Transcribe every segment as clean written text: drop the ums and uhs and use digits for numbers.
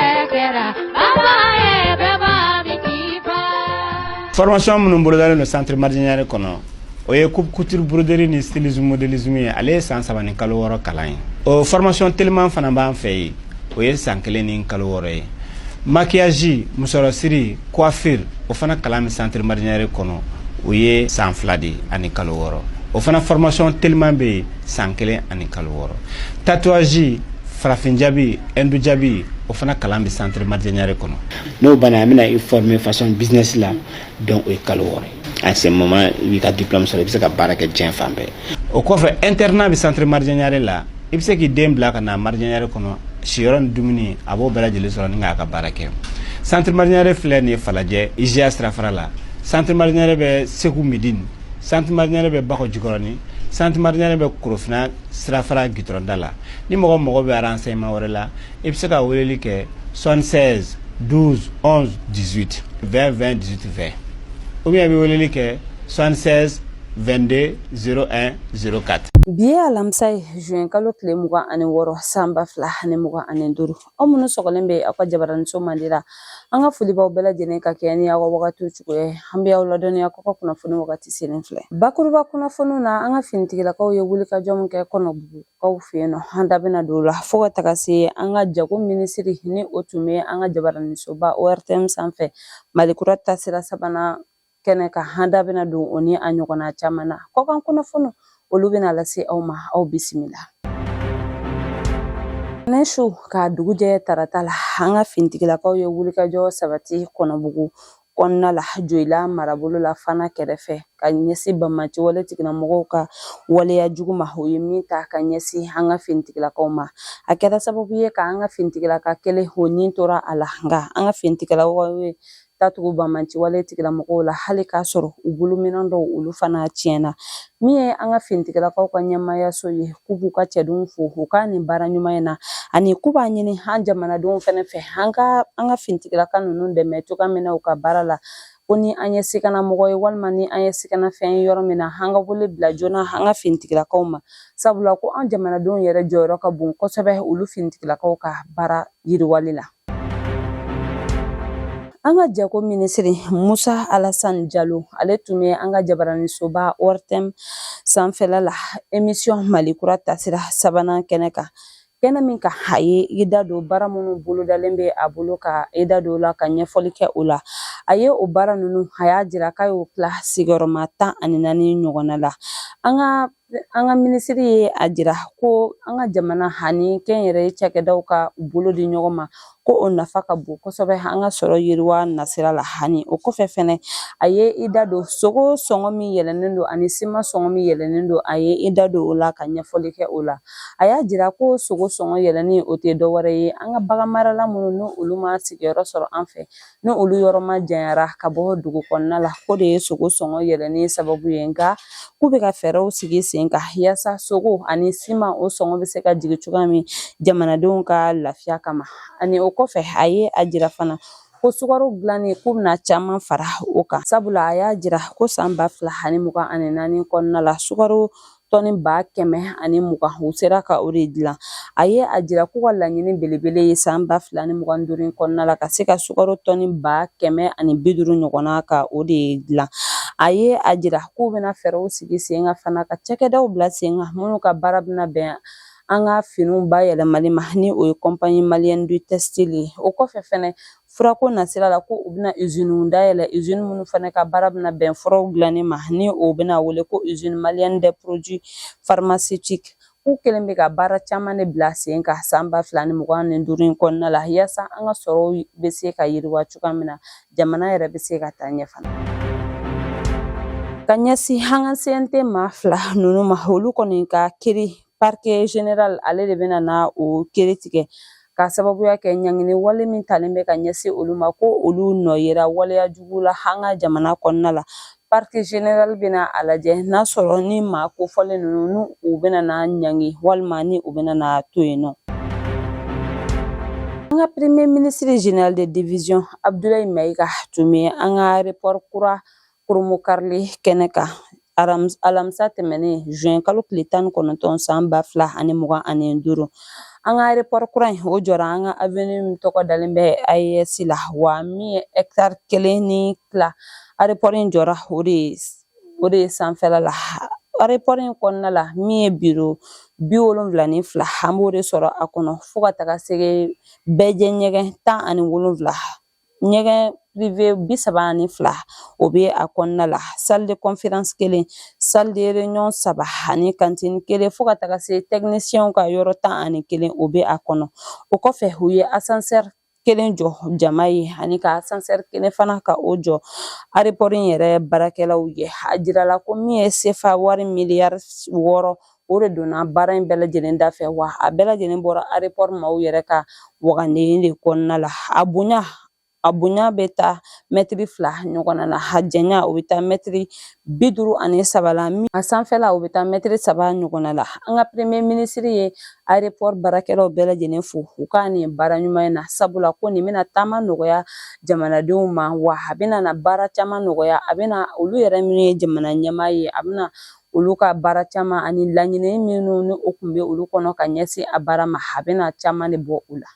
Kɛra baba ye bɛɛ b'a min k'i fa. Formation minnu bolodalen don Centre Madidié Niaré kɔnɔ, o ye coupe couture, broderie ni stylisme, modélisme ye. Ale ye san 3 ni kalo 6 kalan ye. O formation teliman fana b'an fɛ yen, o ye san 1 ni kalo 6 ye. Maquillage, musɔrɔsiri, coiffure, o fana kalan bɛ Centre Madidié Niaré kɔnɔ, o ye san 2 de ani kalo 6. O fana formation teliman bɛ yen, san 1 ani kalo 6. Tatouage, farafin jabi, hindu jabi, o fana kalan bɛ Centre Madidié Niaré kɔnɔ. N'o banna, an bɛna i former façon business la. Donc o ye kalo 6 ye. À ce moment, i b'i ka diplôme sɔrɔ, i bɛ se ka baara kɛ diɲɛ fan bɛɛ. O kɔfɛ, internat bɛ Centre Madidié Niaré la. I bɛ se k'i den bila ka na Madidié Niaré kɔnɔ, siyɔrɔ ni dumuni, a b'o bɛɛ lajɛlen sɔrɔ ni k'a ka baara kɛ. Centre Madidié Niaré filɛ nin ye Falajɛ, IGA sirafara la. Centre Madidié Niaré bɛ Segu Midine. Centre Madidié Niaré bɛ Bakɔ Jikɔrɔni. Centre Madidié Niaré bɛ Korofina sirafara gitɔrɔnda la. Ni mɔgɔ mago bɛ renseignement wɛrɛ la, i bɛ se ka weleli kɛ 76 12 11 18 20 20 18 20, ou bien i bɛ weleli kɛ 76 22 01 04. Bi ye alamisa ye, juin kalo tile 26, san 2025. Aw minnu sɔgɔlen bɛ aw ka jabaraninso mandi la, an ka foli b'aw bɛɛ lajɛlen ka kɛ ni aw ka wagatiw cogoya ye. An bɛ aw ladɔnniya ko ka kunnafoni wagati selen filɛ. Bakuruba kunnafoniw na, an ka finitigilakaw ye wulikajɔ min kɛ Kɔnɔbugukaw fɛ yen nɔ, an da bɛna don o la, fo ka taga se an ka jago minisiri ni o tun bɛ an ka jabaraninsoba ORTM sanfɛ, Mali kura taasira sabanan kɛnɛ kan. An da bɛna don o ni a ɲɔgɔnna caman na. Kɔkan kunnafoniw, olu bɛna lase aw ma. Aw bisimila. Ne su ka dugu jɛ tarata la, an ka finitigilakaw ye wulikajɔ sabati Kɔnɔbugu kɔnɔna la, Joyila marabolo la, fana kɛrɛfɛ, ka ɲɛsin banbaanci wale tigilamɔgɔw ka waleya jugu ma, o ye min ta ka ɲɛsin an ka finitigilakaw ma. A kɛra sababu ye ka an ka finitigilaka kelen, o nin tora a la. Nka an ka finitigilakaw ye tatugu banbaanci wale tigilamɔgɔw la, hali k'a sɔrɔ u bolominɛn dɔw, olu fana tiɲɛna. Min ye an ka finitigilakaw ka ɲɛmaayaso ye, k'u b'u ka cɛdenw fo u ka nin baara ɲuman in na, ani k'u b'a ɲini an jamanadenw fɛnɛ fɛ, an ka finitigilaka ninnu dɛmɛ cogoya min na u ka baara la, ko ni an ye sikanamɔgɔ ye walima ni an ye sikanafɛn ye yɔrɔ min na, an ka wele bila joona an ka finitigilakaw ma, sabula ko an jamanadenw yɛrɛ jɔyɔrɔ ka bon kosɛbɛ olu finitigilakaw ka baara yiriwali la. An ka jago minisiri Musa Alassane Jalo, ale tun bɛ an ka jabaraninsoba ORTM sanfɛla la, émission Mali kura taasira sabanan kɛnɛ kan. Kɛnɛ min kan, a ye i da don baara minnu bolodalen bɛ a bolo, ka i da don o la, ka ɲɛfɔli kɛ o la. A ye o baara ninnu, a y'a jira k'a y'o tila sigiyɔrɔma 14 ɲɔgɔnna la. An ka minisiri ye a jira ko an ka jamana ani kɛnyɛrɛye cakɛdaw ka u bolo di ɲɔgɔn ma, ko o nafa ka bon kosɛbɛ an ka sɔrɔ yiriwa nasira la. Ani o kɔfɛ fɛnɛ, a ye i da don sogo sɔngɔ min yɛlɛnnen don ani siman sɔngɔ min yɛlɛnnen don, a ye i da don o la ka ɲɛfɔli kɛ o la. A y'a jira ko sogo sɔngɔ yɛlɛnni, o tɛ dɔwɛrɛ ye, an ka bagan marala minnu ni olu ma sigiyɔrɔ sɔrɔ an fɛ, ni olu yɔrɔ ma janyara ka bɔ dugu kɔnɔna la, k'o de ye sogo sɔngɔ yɛlɛnni sababu ye. Nka k'u bɛ ka fɛɛrɛw sigi sen kan yaasa sogo ani siman, o sɔngɔ bɛ se ka jigin cogoya min jamanadenw ka lafiya kama. Ani o kɔfɛ, a ye a jira fana ko sukaro dilanni, k'u bɛna caman fara o kan, sabula a y'a jira ko san 2024 kɔnɔna la, sukaro tɔni 120,000, u sera ka o de dilan. A ye a jira k'u ka laɲini belebele ye san 2025 kɔnɔna la, ka se ka sukaro tɔni 150,000 ɲɔgɔnna, ka o de dilan. A ye a jira k'u bɛna fɛɛrɛw sigi sen kan fana, ka cakɛdaw bila sen kan minnu ka baara bɛna bɛn an ka finiw bayɛlɛmali ma, ni o ye Compagnie malienne du textile ye. O kɔfɛ fɛnɛ, furako nasira la, ko u bɛna usine dayɛlɛ, usine minnu fana ka baara bɛna bɛn furaw dilanni ma, ni o bɛna wele ko Usine malienne des produits pharmaceutiques. K'u kɛlen bɛ ka baara caman de bila sen kan san 2025 in kɔnɔna la, yaasa an ka sɔrɔw bɛ se ka yiriwa cogoya min na, jamana yɛrɛ bɛ se ka taa ɲɛ fana. Ka ɲɛsin an ka CNT maa fila ninnu ma, olu kɔni ka kiri, parquet général ale de bɛna na o kiri tigɛ, ka sababuya kɛ ɲangini wale min talen bɛ ka ɲɛsin olu ma, ko olu nɔ yera waleya jugu la an ka jamana kɔnɔna la. Parquet général bɛna a lajɛ n'a sɔrɔ ni maa kofɔlen ninnu, n'u u bɛna na ɲangi walima ni u bɛna na to yen nɔ. An ka premier ministre général de division Abdoulaye Maïga tun bɛ an ka aéroport kura kurunbonkarili kɛnɛ kan alamisa tɛmɛnen, juin kalo tile 19, san 2025. An ka aéroport kura in, o jɔra an ka avenue min tɔgɔ dalen bɛ AES la, wa min ye hectare kelen ni tila, aéroport in jɔra o de ye sanfɛla la. Aéroport in kɔnɔna la, min ye biro 72, an b'o de sɔrɔ a kɔnɔ, fo ka taga se bɛɛjɛ ɲɛgɛn 17, ɲɛgɛn privé 32, o bɛ a kɔnɔna la, salle de conférence kelen, salle de réunion saba ani cantine kelen, fo ka taga se technicien ka yɔrɔ 11, o bɛ a kɔnɔ. O kɔfɛ, u ye ascenseur kelen jɔ jama ye ani ka ascenseur kelen fana ka o jɔ aéroport in yɛrɛ baarakɛlaw ye. A jirala ko min ye sefa wari miliyari 6, o de donna baara in bɛɛ lajɛlen da fɛ, wa a bɛɛ lajɛlen bɔra aéroport maaw yɛrɛ ka wagande de kɔnɔna la. A bonya bɛ taa mɛtiri 2 ɲɔgɔnna na, a janya, o bɛ taa mɛtiri 53 la, a sanfɛla, o bɛ taa mɛtiri 3 ɲɔgɔnna la. An ka premier ministre ye aéroport baarakɛlaw bɛɛ lajɛlen fo u ka nin baara ɲuman in na, sabula ko nin bɛna taama nɔgɔya jamanadenw ma, wa a bɛna na baara caman nɔgɔya. A bɛna olu yɛrɛ minnu ye jamana ɲɛmaa ye, a bɛna olu ka baara caman ani laɲini minnu ni o tun bɛ olu kɔnɔ ka ɲɛsin a baara ma, a bɛna caman de bɔ u la.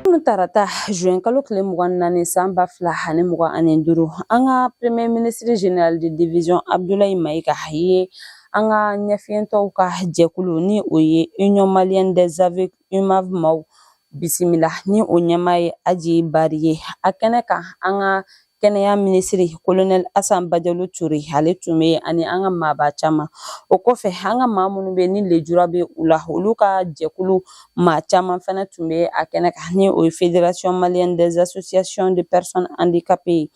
Kunun tarata, juin kalo tile 24 san 2025, an ka premier ministre général de division Abdoulaye Maïga ye an ka ɲɛfiyentɔw ka jɛkulu, ni o ye Union malienne des aveugles UMAV maaw bisimila, ni o ɲɛmaa ye Aji Bari ye. A kɛnɛ kan, an ka kɛnɛya minisiri colonel Asan Bajalo Ture, ale tun bɛ, ani an ka maaba caman. O kɔfɛ, an ka maa minnu bɛ ni lejura bɛ u la, olu ka jɛkulu maa caman fana tun bɛ a kɛnɛ kan, ni o ye Fédération malienne des associations de personnes handicapées ye.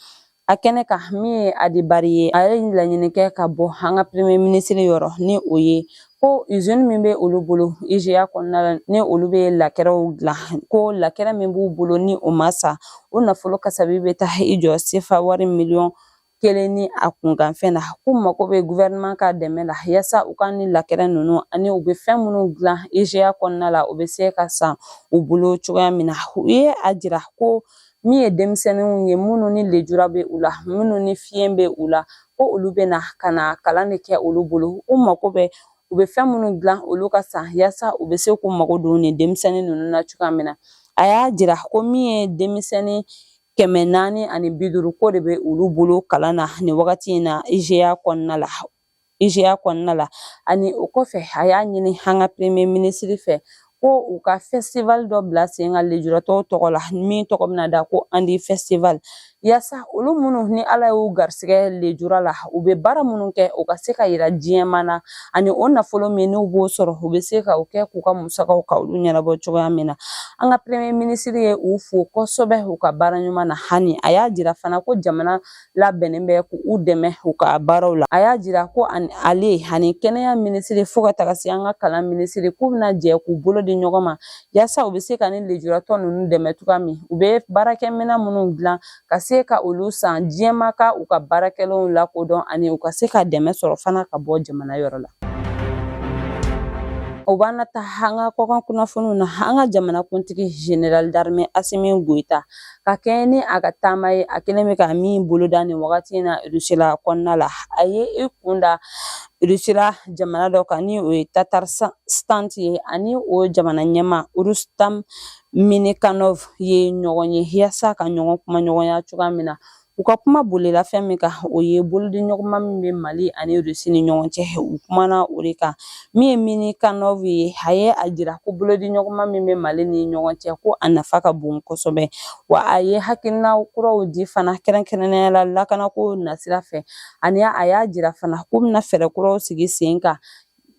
A kɛnɛ kan, min ye Adi Bari ye, a ye laɲini kɛ ka bɔ an ka premier ministre yɔrɔ, ni o ye ko usine min bɛ olu bolo IGA kɔnɔna la, ni olu bɛ lakɛrɛw dilan, ko lakɛrɛ min b'u bolo ni o ma sa, o nafolo kasabi bɛ taa i jɔ sefa wari miliyɔn 1 ni a kunkanfɛn na, k'u mako bɛ gouvernement ka dɛmɛ la yaasa u ka ni lakɛrɛ ninnu ani u bɛ fɛn minnu dilan IGA kɔnɔna la, o bɛ se ka san u bolo cogoya min na. U ye a jira ko min ye denmisɛnninw ye, minnu ni lejura bɛ u la, minnu ni fiɲɛ bɛ u la, ko olu bɛ na ka na kalan de kɛ olu bolo. U mako bɛ u bɛ fɛn minnu dilan, olu ka san yaasa u bɛ se k'u mago don nin denmisɛnnin ninnu na cogoya min na. A y'a jira ko min ye denmisɛnnin 450, ko de bɛ olu bolo kalan na nin wagati in na IGA kɔnɔna la, IGA kɔnɔna la. Ani o kɔfɛ, a y'a ɲini an ka premier ministre fɛ ko u ka festival dɔ bila sen kan lejuratɔw tɔgɔ la, min tɔgɔ bɛna da ko Handi Festival, yaasa olu minnu ni Ala y'u garisɛgɛ lejura la, u bɛ baara minnu kɛ, u ka se ka yira diɲɛma na, ani o nafolo min n'u b'o sɔrɔ, u bɛ se ka o kɛ k'u ka musakaw ka olu ɲɛnabɔ cogoya min na. An ka premier ministre ye u fo kosɛbɛ u ka baara ɲuman na. Hani a y'a jira fana ko jamana labɛnnen bɛ k'u dɛmɛ u ka baaraw la. A y'a jira ko ale ani kɛnɛya minisiri, fo ka taga se an ka kalan minisiri, k'u bɛna jɛ k'u bolo di ɲɔgɔn ma yaasa u bɛ se ka ni lejuratɔ ninnu dɛmɛ cogoya min, u bɛ baarakɛminɛn minnu dilan, ka se ka olu san, diɲɛma ka u ka baarakɛlenw lakodɔn, ani u ka se ka dɛmɛ sɔrɔ fana ka bɔ jamana yɔrɔ la. O b'an na taa an ka kɔkan kunnafoniw na. An ka jamanakuntigi général d'armée Asimi Goyita, ka kɛɲɛ ni a ka taama ye, a kɛlen bɛ ka min boloda nin wagati in na Rusila kɔnɔna la, a ye i kun da Rusila jamana dɔ kan, ni o ye Tatarstan ye, ani o jamana ɲɛmaa Rustam Minnikhanov ye ɲɔgɔn ye yaasa ka ɲɔgɔn kumaɲɔgɔnya cogoya min na. U ka kuma bolila fɛn min kan, o ye bolodiɲɔgɔnma min bɛ Mali ani Rusi ni ɲɔgɔn cɛ, u kumana o de kan. Min ye Minnikhanov ye, a ye a jira ko bolodiɲɔgɔnma min bɛ Mali ni ɲɔgɔn cɛ, ko a nafa ka bon kosɛbɛ, wa a ye hakilina kuraw di fana, kɛrɛnkɛrɛnnenya la lakanako nasira fɛ, ani a y'a jira fana k'u bɛna fɛɛrɛ kuraw sigi sen kan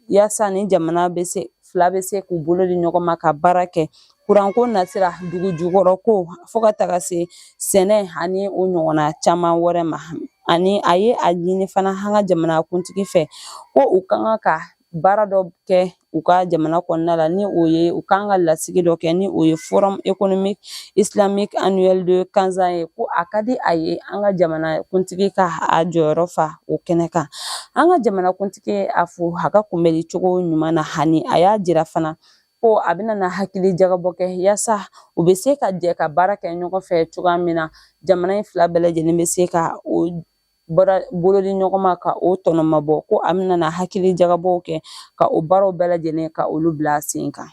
yaasa ni jamana bɛ se fila bɛ se k'u bolo di ɲɔgɔn ma ka baara kɛ kuranko nasira, dugu jukɔrɔ ko, fo ka taga se sɛnɛ ani o ɲɔgɔnna caman wɛrɛ ma. Ani a ye a ɲini fana an ka jamanakuntigi fɛ ko u ka kan ka baara dɔ kɛ u ka jamana kɔnɔna la, ni o ye u kan ka lasigi dɔ kɛ, ni o ye Forum économique islamique annuel de Kazan ye, ko a ka di a ye an ka jamanakuntigi ka a jɔyɔrɔ fa o kɛnɛ kan. An ka jamanakuntigi ye a fo a ka kunbɛnni cogo ɲuman na, ani a y'a jira fana ko a bɛna na hakili jagabɔ kɛ yaasa u bɛ se ka jɛ ka baara kɛ ɲɔgɔn fɛ cogoya min na, jamana in fila bɛɛ lajɛlen bɛ se ka o Bolo di ɲɔgɔn ma ka o tɔnɔmabɔ, ko a bɛna na hakili jagabɔw kɛ ka o baaraw bɛɛ lajɛlen ka olu bila sen kan.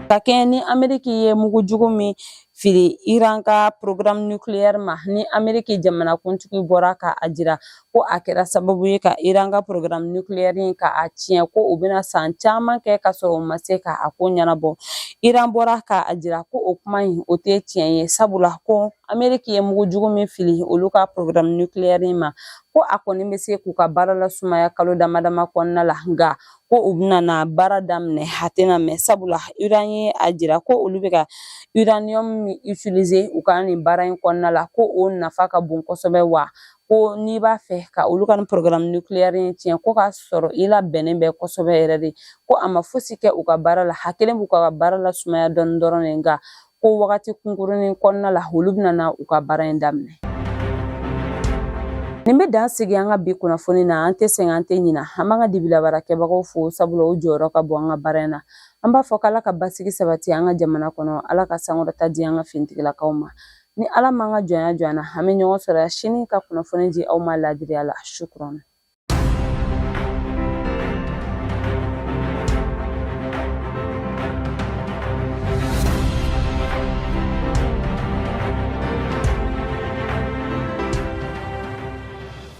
Ka kɛɲɛ ni Ameriki ye mugujugu min fili Iran ka programme nucléaire ma, ni Ameriki jamanakuntigi bɔra ka a jira ko a kɛra sababu ye ka Iran ka programme nucléaire in ka a tiɲɛ, ko u bɛna san caman kɛ ka sɔrɔ u ma se ka a ko ɲɛnabɔ, Iran bɔra ka a jira ko o kuma in, o tɛ tiɲɛ ye, sabula ko Ameriki ye mugujugu min fili olu ka programme nucléaire in ma, ko a kɔni bɛ se k'u ka baara lasumaya kalo dama dama kɔnɔna la, nka ko u bɛna na baara daminɛ, a tɛna mɛn, sabula Iran ye a jira ko olu bɛ ka uranium min utiliser u ka nin baara in kɔnɔna la, ko o nafa ka bon kosɛbɛ, wa ko n'i b'a fɛ ka olu ka nin programme nucléaire in tiɲɛ, ko k'a sɔrɔ i labɛnnen bɛ kosɛbɛ yɛrɛ de. Ko a ma fosi kɛ u ka baara la, a kelen b'u ka baara lasumaya dɔɔni dɔrɔn de, nka ko wagati kunkurunin kɔnɔna la, olu bɛna na u ka baara in daminɛ. Nin bɛ dan sigi an ka bi kunnafoni na. An tɛ sɛgɛn, an tɛ ɲina. An b'an ka dibilabaarakɛbagaw fo, sabula o jɔyɔrɔ ka bon an ka baara in na. An b'a fɔ k'Ala ka basigi sabati an ka jamana kɔnɔ, Ala ka sankɔrɔta di an ka finitigilakaw ma. Ni Ala m'an ka jɔnya jɔ an na, an bɛ ɲɔgɔn sɔrɔ sini ka kunnafoni di aw ma laadiriya la. Sukran.